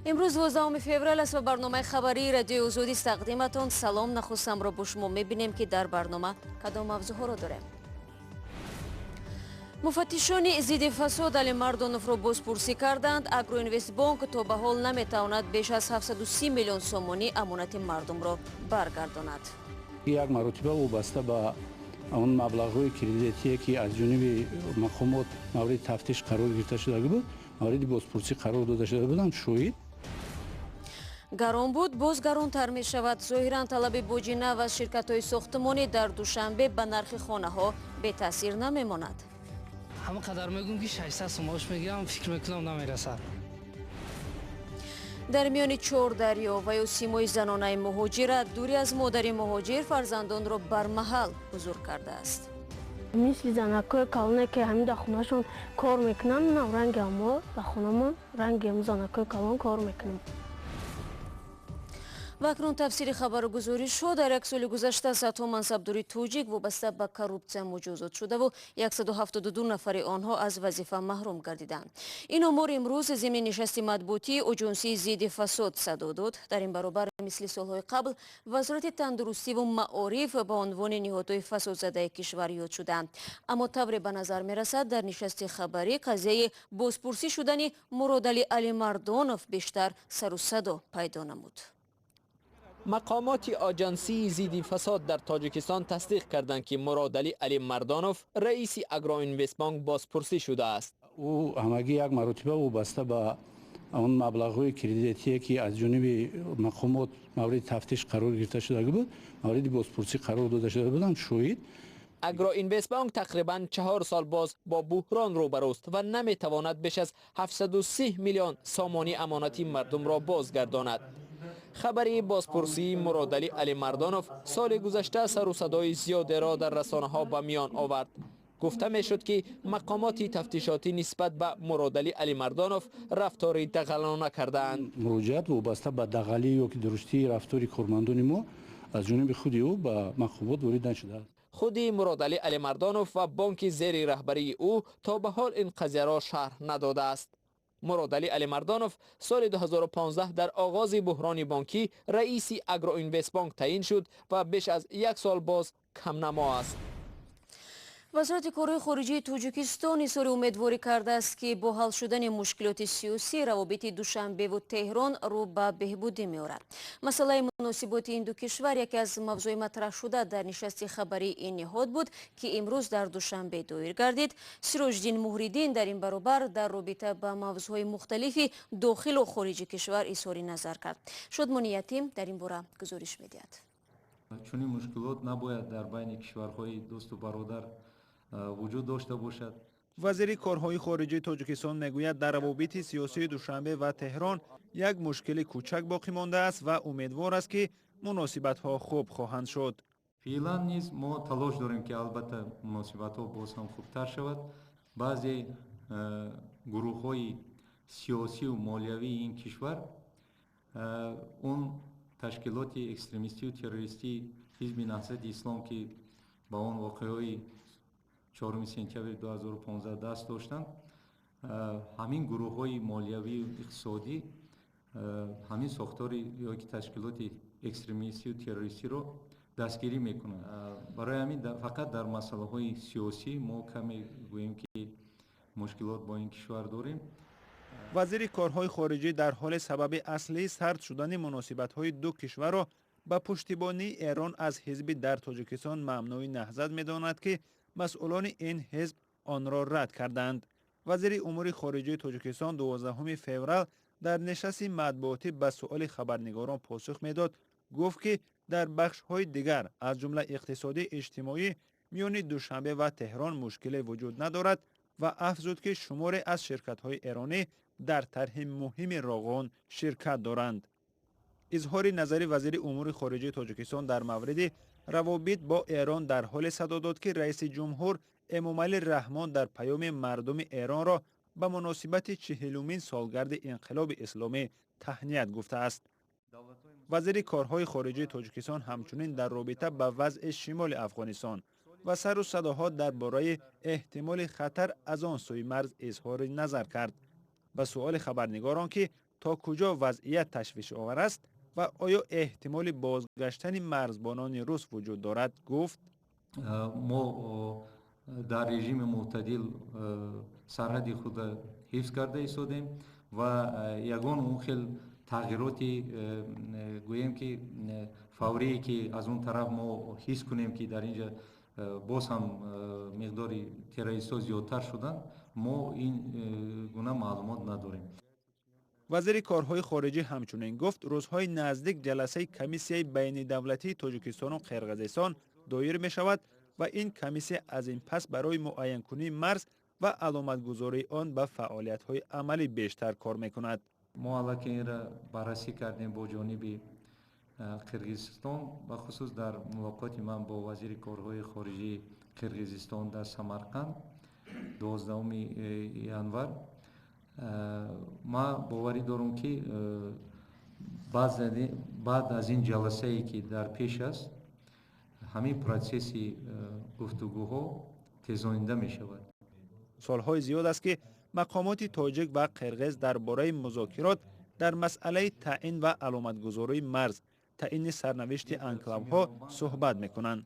Имрӯз 12 феврал аст ва барномаи хабарии Радиои Озодӣ тақдиматон. Салом. Нахуст ҳамроҳ бо шумо мебинем, ки дар барнома кадом мавзӯъҳоро дорем. Муфаттишони зидди фасод Алимардоновро бозпурсӣ карданд. Агроинвестбонк то ба ҳол наметавонад беш аз 730 миллион сомонӣ амонати мардумро баргардонад. Як маротиба вобаста ба он маблағҳои кредитие, ки аз ҷониби мақомот мавриди тафтиш қарор гирифта шуда буд, мавриди бозпурсӣ қарор дода шуда будам, шоҳид. Гарон буд, боз гаронтар мешавад. Зоҳиран, талаби боҷи нав аз ширкатҳои сохтмонӣ дар Душанбе ба нархи хонаҳо бетаъсир намемонад. Ҳама қадар мегӯм, ки 600 сом маош мегирам, фикр мекунам, намерасад. Дар миёни чор дарё ва ё симои занонаи муҳоҷират, дурӣ аз модари муҳоҷир фарзандонро бармаҳал бузург кардааст. Мисли занакҳои калоне, ки ҳамин дар хонашон кор мекунанд, манам ранги ҳамо дар хонамон ранги ҳам занакҳои калон кор мекунам. Ва акнун тафсири хабару гузоришҳо. Дар як соли гузашта садҳо мансабдори тоҷик вобаста ба коррупсия муҷозот шудаву 172 нафари онҳо аз вазифа маҳрум гардиданд. Ин омор имрӯз зимни нишасти матбуотии Оҷонсии зидди фасод садо дод. Дар ин баробар, мисли солҳои қабл, Вазорати тандурустиву маориф ба унвони ниҳодҳои фасодзадаи кишвар ёд шуданд. Аммо тавре ба назар мерасад, дар нишасти хабарӣ қазияи бозпурсӣ шудани Муродалӣ Алимардонов бештар сару садо пайдо намуд. Мақомоти Оҷансии зидди фасод дар Тоҷикистон тасдиқ карданд, ки Муродалӣ Алимардонов, раиси Агроинвестбонк, бозпурсӣ шудааст. Ӯ ҳамагӣ як маротиба вобаста ба он маблағҳои кредитие, ки аз ҷониби мақомот мавриди тафтиш қарор гирифта шуда буд, мавриди бозпурсӣ қарор дода шуда будам, шоҳид. Агроинвестбонк тақрибан 4 сол боз бо буҳрон рӯбарӯст ва наметавонад беш аз 730 миллион сомонӣ амонати мардумро бозгардонад. Хабари бозпурсии Муродалӣ Алимардонов соли гузашта сару садои зиёдеро дар расонаҳо ба миён овард. Гуфта мешуд, ки мақомоти тафтишотӣ нисбат ба Муродалӣ Алимардонов рафтори дағалона кардаанд. Муроҷиат вобаста ба дағалӣ ё ки дурустии рафтори кормандони мо аз ҷониби худи ӯ ба мақомот ворид нашудааст. Худи Муродалӣ Алимардонов ва бонки зери раҳбарии ӯ то ба ҳол ин қазияро шарҳ надодааст. Муродалӣ Алимардонов соли 2015 дар оғози буҳрони бонкӣ раиси Агроинвестбонк таъин шуд ва беш аз як сол боз камнамо аст. Вазорати корҳои хориҷии Тоҷикистон изҳори умедворӣ кардааст, ки бо ҳал шудани мушкилоти сиёсӣ равобити Душанбеву Теҳрон рӯ ба беҳбудӣ меорад. Масъалаи муносиботи ин ду кишвар яке аз мавзӯи матраҳшуда дар нишасти хабарии ин ниҳод буд, ки имрӯз дар Душанбе доир гардид. Сироҷиддин Муҳриддин дар ин баробар дар робита ба мавзӯъҳои мухталифи дохилу хориҷи кишвар изҳори назар кард. Шодмони Ятим дар ин бора гузориш медиҳад. Чунин мушкилот набояд дар байни кишварҳои дӯсту бародар вуҷуд дошта бошад. Вазири корҳои хориҷии Тоҷикистон мегӯяд, дар равобити сиёсии Душанбе ва Теҳрон як мушкили кӯчак боқӣ мондааст ва умедвор аст, ки муносибатҳо хуб хоҳанд шуд. Феълан низ мо талош дорем, ки албатта муносибатҳо боз ҳам хубтар шавад. Баъзе гурӯҳҳои сиёсию молиявии ин кишвар он ташкилоти экстремистию террористии Ҳизби Наҳзати Ислом, ки ба он воқеаҳои 4 сентябри 2015 даст доштанд, ҳамин гурӯҳҳои молиявию иқтисодӣ ҳамин сохтори ё ки ташкилоти экстремистию террористиро дастгирӣ мекунанд. Барои ҳамин фақат дар масъалаҳои сиёсӣ мо каме гӯем, ки мушкилот бо ин кишвар дорем. Вазири корҳои хориҷӣ дар ҳоле сабаби аслии сард шудани муносибатҳои ду кишварро ба пуштибонии Эрон аз ҳизби дар Тоҷикистон мамнӯи Наҳзат медонад, ки масъулони ин ҳизб онро рад карданд. Вазири умури хориҷии Тоҷикистон 12 феврал дар нишасти матбуотӣ ба суоли хабарнигорон посух медод, гуфт, ки дар бахшҳои дигар, аз ҷумла иқтисодӣ, иҷтимоӣ, миёни Душанбе ва Теҳрон мушкиле вуҷуд надорад ва афзуд, ки шуморе аз ширкатҳои эронӣ дар тарҳи муҳими Роғон ширкат доранд. Изҳори назари вазири умури хориҷии Тоҷикистон дар мавриди равобит бо Эрон дар ҳоле садо дод, ки раиси ҷумҳур Эмомалӣ Раҳмон дар паёми мардуми Эронро ба муносибати 40-умин солгарди Инқилоби Исломӣ таҳният гуфтааст. Вазири корҳои хориҷии Тоҷикистон ҳамчунин дар робита ба вазъи шимоли Афғонистон ва сару садоҳо дар бораи эҳтимоли хатар аз он сӯи марз изҳори назар кард. Ба суоли хабарнигорон, ки То куҷо вазъият ташвишовар аст ва оё эҳтимоли бозгаштани марзбонони рус вуҷуд дорад, гуфт: Мо дар режими мӯътадил сарҳади худро ҳифз карда истодем ва ягон он хел тағйироти, гӯем ки, фаврие, ки аз он тараф мо ҳис кунем, ки дар инҷа боз ҳам миқдори террористҳо зиёдтар шуданд, мо ин гуна маълумот надорем. Вазири корҳои хориҷӣ ҳамчунин гуфт, рӯзҳои наздик ҷаласаи комиссияи байнидавлатии Тоҷикистону Қирғизистон доир мешавад ва ин комиссия аз ин пас барои муайянкунии марз ва аломатгузории он ба фаъолиятҳои амалӣ бештар кор мекунад. Мо аллакай инра баррасӣ кардем бо ҷониби Қирғизистон, бахусус дар мулоқоти ман бо вазири корҳои хориҷии Қирғизистон дар Самарқанд 12 январ. Ман боварӣ дорам, ки баъд аз ин ҷаласае, ки дар пеш аст, ҳамин протсесси гуфтугӯҳо тезонида мешавад. Солҳои зиёд аст, ки мақомоти тоҷик ва қирғиз дар бораи музокирот дар масъалаи таъин ва аломатгузории марз, таъини сарнавишти анклавҳо суҳбат мекунанд.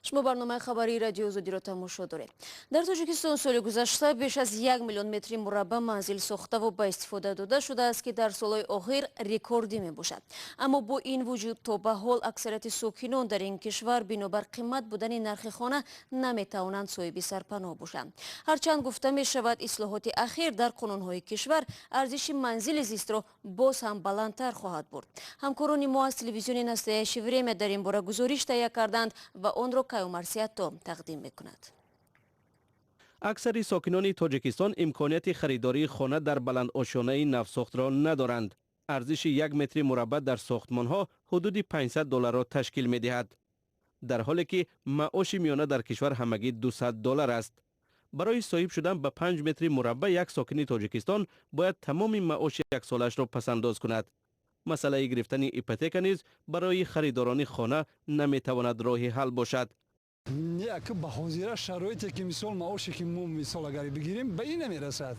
Шумо барномаи хабарии Радиои Озодиро тамошо доред. Дар Тоҷикистон соли гузашта беш аз 1 миллион метри мураббаъ манзил сохтаву ба истифода дода шудааст, ки дар солҳои охир рекордӣ мебошад. Аммо бо ин вуҷуд то ба ҳол аксарияти сокинон дар ин кишвар бинобар қимат будани нархи хона наметавонанд соҳиби сарпаноҳ бошанд. Ҳарчанд гуфта мешавад, ислоҳоти ахир дар қонунҳои кишвар арзиши манзили зистро боз ҳам баландтар хоҳад бурд. Ҳамкорони мо аз телевизиони «Настоящее время» дар ин бора гузориш таҳия карданд ва онро Каюмарс Ятто тақдим мекунад. Аксари сокинони Тоҷикистон имконияти харидории хона дар баландошёнаи навсохтро надоранд. Арзиши 1 метри мураббаъ дар сохтмонҳо ҳудуди 500 долларро ташкил медиҳад, дар ҳоле ки маоши миёна дар кишвар ҳамагӣ 200 доллар аст. Барои соҳиб шудан ба 5 метри мураббаъ як сокини Тоҷикистон бояд тамоми маоши яксолаашро пасандоз кунад. Масъалаи гирифтани ипотека низ барои харидорони хона наметавонад роҳи ҳал бошад. Як ба ҳозира шароите, ки мисол маоше, ки мо мисол агар бигирем, ба ин намерасад.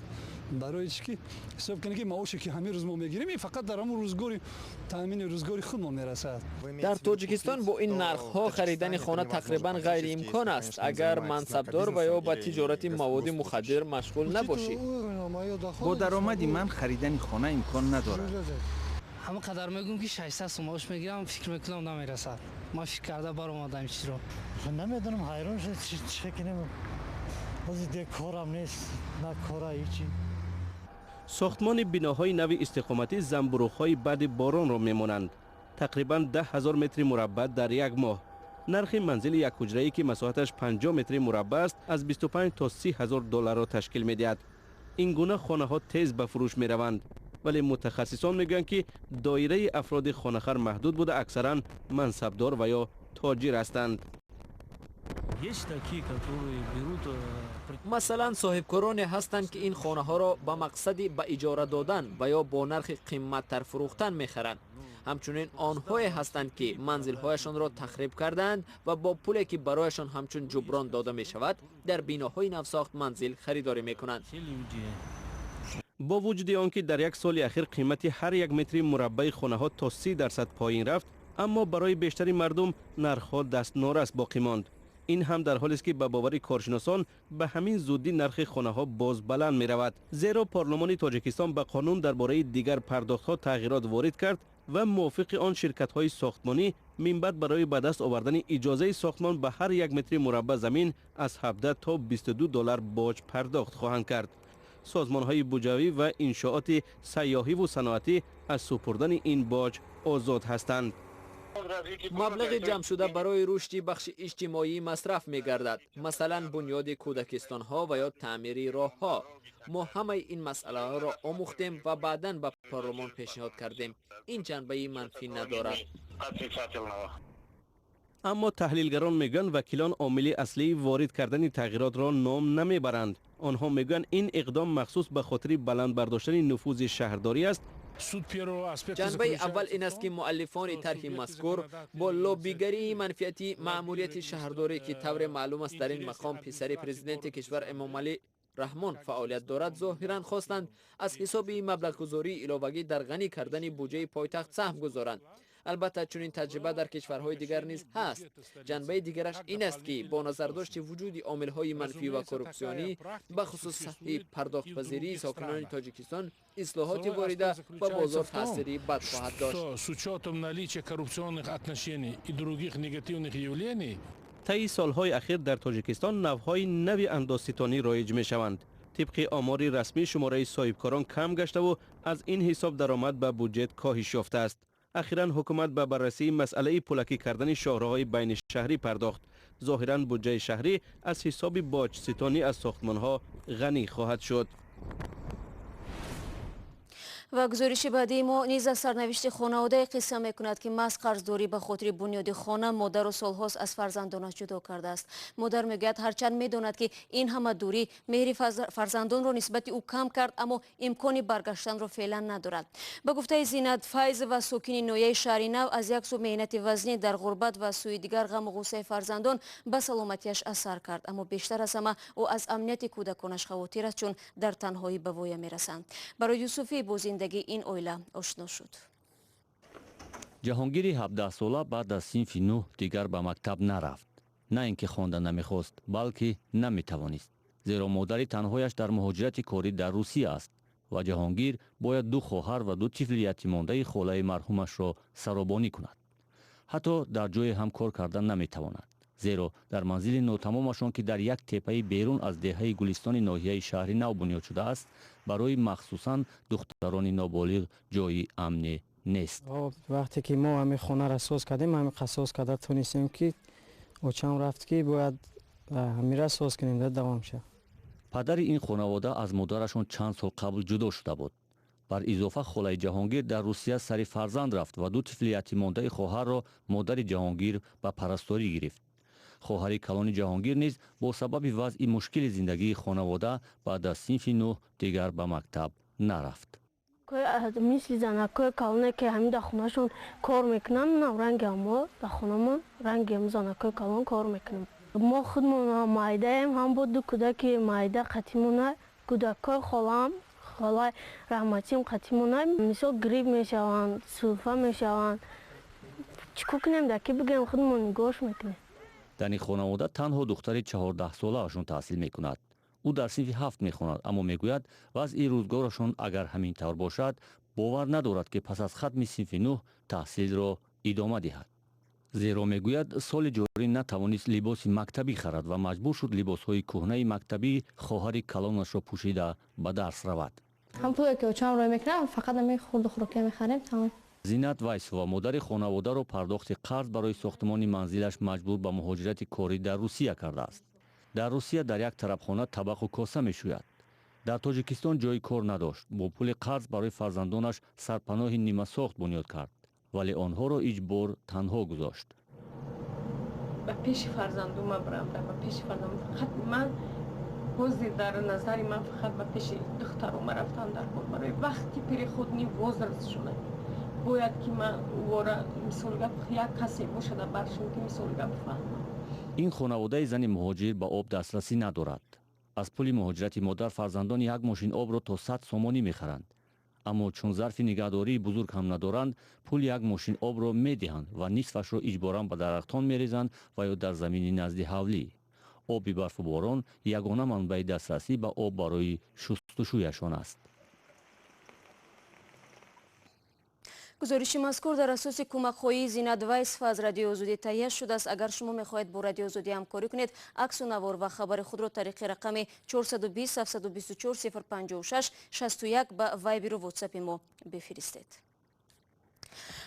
Барои чӣ ки ҳисоб кунед, ки маоше, ки ҳамин рӯз мо мегирем, ин фақат дар ҳамон рӯзгори таъмини рӯзгори худмон мерасад. Дар Тоҷикистон бо ин нархҳо харидани хона тақрибан ғайриимкон аст, агар мансабдор ва ё ба тиҷорати маводи мухаддир машғул набошӣ. Бо даромади ман харидани хона имкон надорад. Ҳама қадар мегӯм, ки 600 сум маош мегирам, фикр мекунам, намерасад. Ман фикр карда баромадам чизро. Намедонам, ҳайрон шуд, чӣ кунем ҳозир, де корам нест, на кора, ҳичи. Сохтмони биноҳои нави истиқоматӣ замбуруғҳои баъди боронро мемонанд, тақрибан 10 000 метри мураббаъ дар як моҳ. Нархи манзили якҳуҷраӣ, ки масоҳаташ 50 метри мураббаъ аст, аз 25 то 30 ҳазор долларро ташкил медиҳад. Ин гуна хонаҳо тез ба фурӯш мераванд, вале мутахассисон мегӯянд, ки доираи афроди хонахар маҳдуд буда, аксаран мансабдор ва ё тоҷир ҳастанд. Масалан, соҳибкороне ҳастанд, ки ин хонаҳоро ба мақсади ба иҷора додан ва ё бо нархи қимматтар фурӯхтан мехаранд. Ҳамчунин онҳое ҳастанд, ки манзилҳояшонро тахриб кардаанд ва бо пуле, ки барояшон ҳамчун ҷуброн дода мешавад, дар биноҳои навсохт манзил харидорӣ мекунанд. Бо вуҷуди он ки дар як соли ахир қимати ҳар як метри мураббаи хонаҳо то 30% поин рафт, аммо барои бештари мардум нархҳо дастнорас боқӣ монд. Ин ҳам дар ҳолест, ки ба бовари коршиносон ба ҳамин зуддӣ нархи хонаҳо боз баланд меравад, зеро Парлумони Тоҷикистон ба қонун дар бораи дигар пардохтҳо тағйирот ворид кард ва мувофиқи он ширкатҳои сохтмонӣ минбаъд барои ба даст овардани иҷозаи сохтмон ба ҳар як метри мураббаъ замин аз 17 то 22 доллар боҷ пардохт хоҳанд кард. Созмонҳои буҷавӣ ва иншооти сайёҳиву саноатӣ аз супурдани ин боҷ озод ҳастанд. Маблағи ҷамъшуда барои рушди бахши иҷтимоӣ масраф мегардад, масалан, бунёди кӯдакистонҳо ва ё таъмири роҳҳо. Мо ҳамаи ин масъалаҳоро омӯхтем ва баъдан ба парлумон пешниҳод кардем. Ин ҷанбаи манфӣ надорад. Аммо таҳлилгарон мегӯянд, вакилон омили аслии ворид кардани тағйиротро ном намебаранд. Онҳо мегӯянд, ин иқдом махсус ба хотири баланд бардоштани нуфузи шаҳрдорӣ аст. Ҷанбаи аввал ин аст, ки муаллифони тарҳи мазкур бо лоббигарии манфиати маъмурияти шаҳрдорӣ, ки тавре маълум аст, дар ин мақом писари президенти кишвар Эмомалӣ Раҳмон фаъолият дорад, зоҳиран хостанд аз ҳисоби маблағгузории иловагӣ дар ғанӣ кардани буҷаи пойтахт саҳм гузоранд. Албатта, чунин таҷриба дар кишварҳои дигар низ ҳаст. Ҷанбаи дигараш ин аст, ки бо назардошти вуҷуди омилҳои манфӣ ва коррупсионӣ, бахусус сатҳи пардохтпазирии сокинони Тоҷикистон, ислоҳоти ворида ба бозор таъсири бад хоҳад дошт. С учетом наличия коррупционных отношений и других негативных явлений. Таи солҳои ахир дар Тоҷикистон навъҳои нави андозситонӣ роиҷ мешаванд. Тибқи омори расмӣ, шумораи соҳибкорон кам гаштаву аз ин ҳисоб даромад ба буҷет коҳиш ёфтааст. Ахиран ҳукумат ба баррасии масъалаи пулакӣ кардани шоҳроҳҳои байнишаҳрӣ пардохт. Зоҳиран буҷаи шаҳрӣ аз ҳисоби боҷситонӣ аз сохтмонҳо ғанӣ хоҳад шуд. Ва гузориши баъдии мо низ аз сарнавишти хонаводае қисса мекунад, ки маҳз қарздорӣ ба хотири бунёди хона модару солҳост аз фарзандонаш ҷудо кардааст. Модар мегӯяд, ҳарчанд медонад, ки ин ҳама дурӣ меҳри фарзандонро нисбати ӯ кам кард, аммо имкони баргаштанро феълан надорад. Ба гуфтаи Зинат Файзова, сокини ноҳияи Шаҳри Нав, аз як сӯ меҳнати вазнин дар ғурбат ва сӯи дигар ғаму ғуссаи фарзандон ба саломатиаш асар кард, аммо бештар аз ҳама ӯ аз амнияти кӯдаконаш хавотир аст, чун дар танҳоӣ ба воя мерасанд. Барои Юсуфӣ бо зиндагии ин оила ошно шуд. Ҷаҳонгири 17-сола баъд аз синфи 9 дигар ба мактаб нарафт. На ин ки хонда намехост, балки наметавонист, зеро модари танҳояш дар муҳоҷирати корӣ дар Русия аст ва Ҷаҳонгир бояд ду хоҳар ва ду тифли ятимондаи холаи марҳумашро саробонӣ кунад. Ҳатто дар ҷое ҳам кор карда наметавонад, зеро дар манзили нотамомашон, ки дар як теппаи берун аз деҳаи Гулистони ноҳияи Шаҳри Нав бунёд шудааст, барои махсусан духтарони ноболиғ ҷои амне нест. Вақте ки мо ҳамин хонаро соз кардем, ҳамин қасос карда тонистем, ки очам рафт, ки бояд ҳамира соз кунем, да давом шад. Падари ин хонавода аз модарашон чанд сол қабл ҷудо шуда буд. Бар изофа, холаи Ҷаҳонгир дар Русия сари фарзанд рафт ва ду тифли ятимондаи хоҳарро модари Ҷаҳонгир ба парасторӣ гирифт. Хоҳари калони Ҷаҳонгир низ бо сабаби вазъи мушкили зиндагии хонавода баъд аз синфи 9 дигар ба мактаб нарафт. Мисли занакҳои калоне, ки ҳамин дар хонашон кор мекунанд, ранги мо дар хонамон ранги занакҳои калон кор мекунем. Мо худмон майдаем, ҳам бо ду кӯдаки майда қатимона, кӯдакҳои холаам, холаи раҳматиам қатимона, мисол грипп мешаванд, сулфа мешаванд. Чӣ кор кунем, дар ки бигӯем, худмон нигоҳш мекунем. Дар ин хонавода танҳо духтари 14-солаашон таҳсил мекунад. Ӯ дар синфи 7 мехонад, аммо мегӯяд, вазъи рӯзгорашон агар ҳамин тавр бошад, бовар надорад, ки пас аз хатми синфи 9 таҳсилро идома диҳад. Зеро мегӯяд, соли ҷорӣ натавонист либоси мактабӣ харад ва маҷбур шуд либосҳои кӯҳнаи мактабии хоҳари калонашро пӯшида ба дарс равад. Ҳам пуле ки очам рой мекунам, фақат ҳамин хурду хӯрокия мехарем, тамом. Зинат Вайсова модари хонаводаро пардохти қарз барои сохтмони манзилаш маҷбур ба муҳоҷирати корӣ дар Русия кардааст. Дар Русия дар як тарабхона табақу коса мешӯяд. Дар Тоҷикистон ҷои кор надошт. Бо пули қарз барои фарзандонаш сарпаноҳи нимасохт бунёд кард, вале онҳоро иҷбор танҳо гузошт. Ба пеши фарзандума барам, ба пеши фарзандум фақат ман ҳозир дар назари ман фақат ба пеши духтарума рафтан дар кор, барои вақти переходный возраст шуда бояд ки ман вора мисол гап як касе бошада баршон, ки мисол гап фаҳмам. Ин хонаводаи зани муҳоҷир ба об дастрасӣ надорад. Аз пули муҳоҷирати модар фарзандони як мошин обро то 100 сомонӣ мехаранд, аммо чун зарфи нигаҳдории бузург ҳам надоранд, пули як мошин обро медиҳанд ва нисфашро иҷборан ба дарахтон мерезанд ва ё дар замини назди ҳавлӣ. Оби барфу борон ягона манбаи дастрасӣ ба об барои шустушӯяшон аст. Гузориши мазкур дар асоси кӯмакхоҳии Зинат Вайсова аз Радиои Озодӣ таҳия шудааст. Агар шумо мехоҳед бо Радиои Озодӣ ҳамкорӣ кунед, аксу навор ва хабари худро тариқи рақами 420 724 056 61 ба вайберу ватсапи мо бифиристед.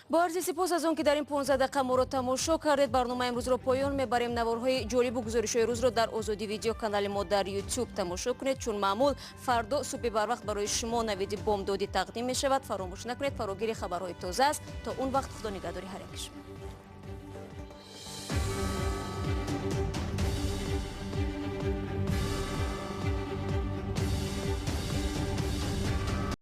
Бо арзи сипос аз он ки дар ин 15 дақиқа моро тамошо кардед, барномаи имрӯзро поён мебарем. Наворҳои ҷолибу гузоришҳои рӯзро дар Озодӣ видео канали мо дар YouTube тамошо кунед, чун маъмул фардо субҳи барвақт барои шумо навиди бомдодӣ тақдим мешавад. Фаромӯш накунед, фарогири хабарҳои тоза аст. То он вақт Худо нигаҳдори ҳар яки шумо.